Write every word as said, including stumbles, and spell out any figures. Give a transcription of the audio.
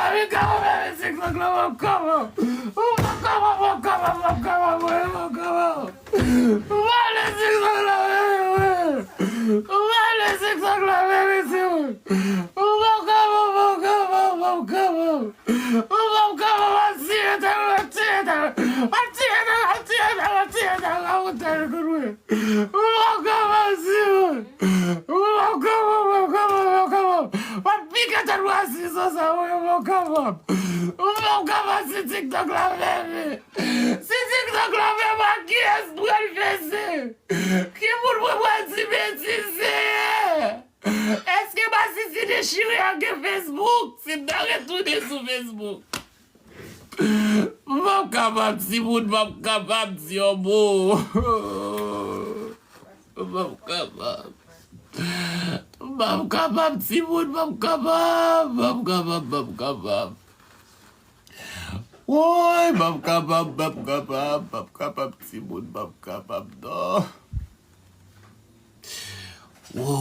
Mwen kapab, mwen TikTok la, mwen kapab. Mwen kapab, mwen kapab, mwen kapab, mwen kapab. Mwen TikTok la, mwen, mwen. Mwen TikTok la, mwen, mwen, mwen. Mwen kapab, mwen kapab, mwen kapab. Mwen kapab, mwen tire tèt, mwen tire tèt. Mwen tire tèt, mwen tire tèt, mwen tire tèt, mwen tire tèt, mwen tire tèt. Mwen kapab, Simon. Mwen kapab, mwen kapab, mwen kapab. Mwen pike tèt mwen asiz ansanm, mwen kapab. Mwen kapab si TikTok la fèmen. Si TikTok la fèmen, a kiyès m pral fese? Ki moun mwen pral di betize? Èske m a sisi dechire ak Facebook? Si m ta retounen sou Facebook. M p ap kapab, timoun, m p ap kapab di yon mo. M p ap kapab. M p ap kapab, timoun, m p ap kapab. M p ap kapab, m p ap kapab. Woy, m p ap kapab, m p ap kapab, m p ap kapab, timoun, m p ap kapab, non. Woy.